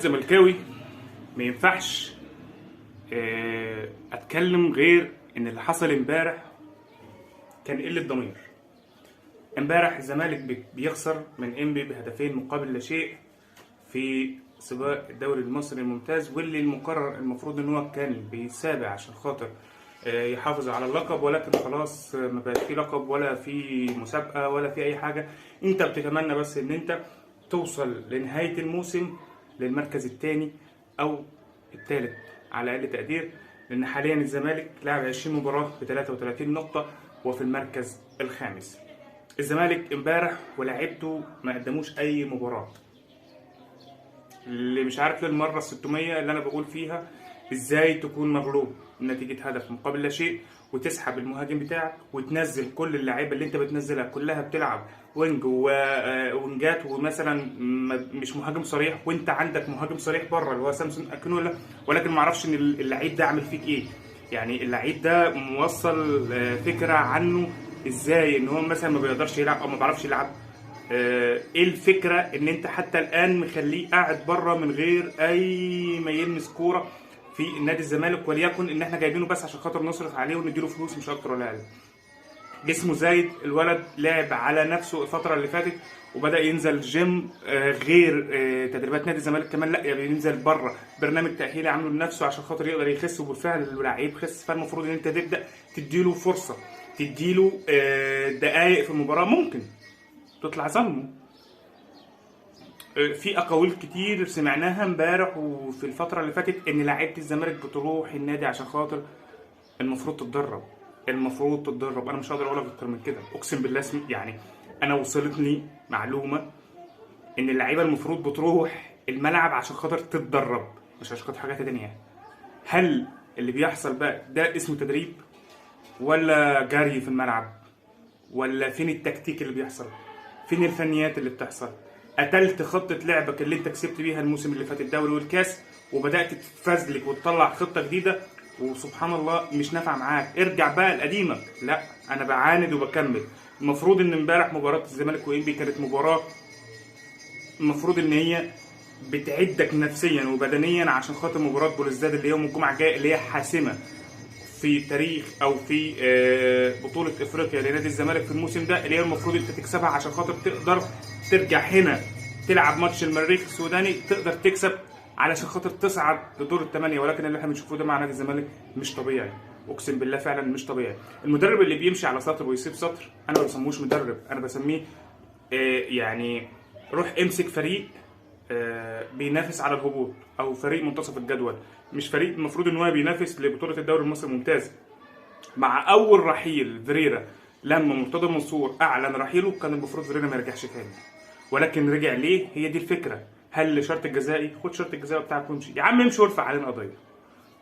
كواحد زملكاوي ما ينفعش اتكلم غير ان اللي حصل امبارح كان قلة ضمير. امبارح الزمالك بيخسر من انبي بهدفين مقابل لا شيء في سباق الدوري المصري الممتاز، واللي المقرر المفروض ان هو كان بيسابق عشان خاطر يحافظ على اللقب، ولكن خلاص ما بقاش في لقب ولا في مسابقة ولا في اي حاجة. انت بتتمنى بس ان انت توصل لنهاية الموسم للمركز الثاني او الثالث على اقل تقدير، لان حاليا الزمالك لعب 20 مباراة ب 33 نقطة وفي المركز الخامس. الزمالك امبارح ولاعيبته ما قدموش اي مباراة، اللي مش عارف للمرة 600 اللي انا بقول فيها ازاي تكون مغلوب نتيجة هدف مقابل لا شيء وتسحب المهاجم بتاعك وتنزل كل اللعيبة اللي انت بتنزلها كلها بتلعب wing ووينجات ومثلا مش مهاجم صريح، وانت عندك مهاجم صريح بره اللي هو سامسون اكنولا، ولكن ما اعرفش ان اللعيب ده عامل فيك ايه. يعني اللعيب ده موصل فكرة عنه ازاي ان هو مثلا ما بيقدرش يلعب او ما بيعرفش يلعب. ايه الفكرة ان انت حتى الان مخليه قاعد بره من غير اي ما يلمس كورة في نادي الزمالك، وليكن ان احنا جايبينه بس عشان خاطر نصرف عليه ونديله فلوس مش اكتر ولا اقل. جسمه زايد، الولد لعب على نفسه الفترة اللي فاتت وبدا ينزل جيم غير تدريبات نادي الزمالك كمان، لا يعني ينزل بره برنامج تاهيلي عامله لنفسه عشان خاطر يقدر يخس، وبالفعل اللعيب خس. فالمفروض ان انت تبدا تديله فرصة، تديله دقائق في المباراة، ممكن تطلع ظلمه. في اقاويل كتير سمعناها امبارح وفي الفترة اللي فاتت ان لعيبة الزمالك بتروح النادي عشان خاطر المفروض تتدرب، المفروض تتدرب. انا مش هقدر اقول لك اكتر من كده، اقسم بالله. يعني انا وصلتني معلومة ان اللعيبة المفروض بتروح الملعب عشان خاطر تتدرب، مش عشان خاطر حاجات تانية. هل اللي بيحصل بقى ده اسمه تدريب ولا جري في الملعب؟ ولا فين التكتيك اللي بيحصل؟ فين الفنيات اللي بتحصل؟ قتلت خطة لعبك اللي انت كسبت بيها الموسم اللي فات الدوري والكاس، وبدأت تفزلك وتطلع خطة جديدة، وسبحان الله مش نافعة معاك. ارجع بقى لقديمك. لا، انا بعاند وبكمل. المفروض ان امبارح مباراة الزمالك وانبي كانت مباراة المفروض ان هي بتعدك نفسيا وبدنيا عشان خاطر مباراة بولزداد اللي يوم الجمعة الجاية، اللي هي حاسمة في تاريخ او في بطولة افريقيا لنادي الزمالك في الموسم ده، اللي هي المفروض انت تكسبها عشان خاطر تقدر ترجع هنا تلعب ماتش المريخ السوداني، تقدر تكسب علشان خاطر تصعد لدور الثمانية. ولكن اللي احنا بنشوفه ده مع نادي الزمالك مش طبيعي، اقسم بالله فعلا مش طبيعي. المدرب اللي بيمشي على سطر ويسيب سطر انا ما بسموش مدرب، انا بسميه يعني روح امسك فريق بينافس على الهبوط او فريق منتصف الجدول، مش فريق المفروض ان هو بينافس لبطولة الدوري المصري الممتاز. مع اول رحيل فيريرا، لما مرتضى منصور اعلن رحيله كان المفروض فيريرا ما يرجعش تاني، ولكن رجع ليه؟ هي دي الفكرة. هل شرط الجزائي؟ خد شرط الجزائي بتاعك وامشي يا عم، امشي وارفع علينا قضية.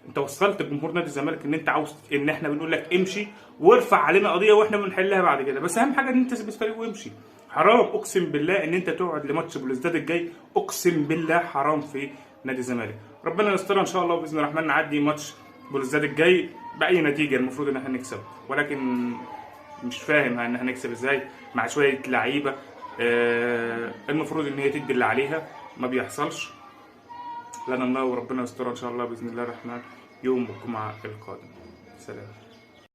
انت وصلت لجمهور نادي الزمالك ان انت عاوز ان احنا بنقول لك امشي وارفع علينا قضية واحنا بنحلها بعد كده، بس اهم حاجة ان انت تثبت فريق وامشي. حرام اقسم بالله ان انت تقعد لماتش بلوزداد الجاي، اقسم بالله حرام في نادي الزمالك. ربنا يسترها ان شاء الله وباذن الرحمن نعدي ماتش بلوزداد الجاي باي نتيجة، المفروض ان احنا نكسب، ولكن مش فاهم ان هنكسب ازاي مع شوية لعيبة المفروض ان هي تدي اللي عليها، ما بيحصلش. لنا الله وربنا يسترها ان شاء الله باذن الله الرحمن يوم الجمعة القادم. سلام.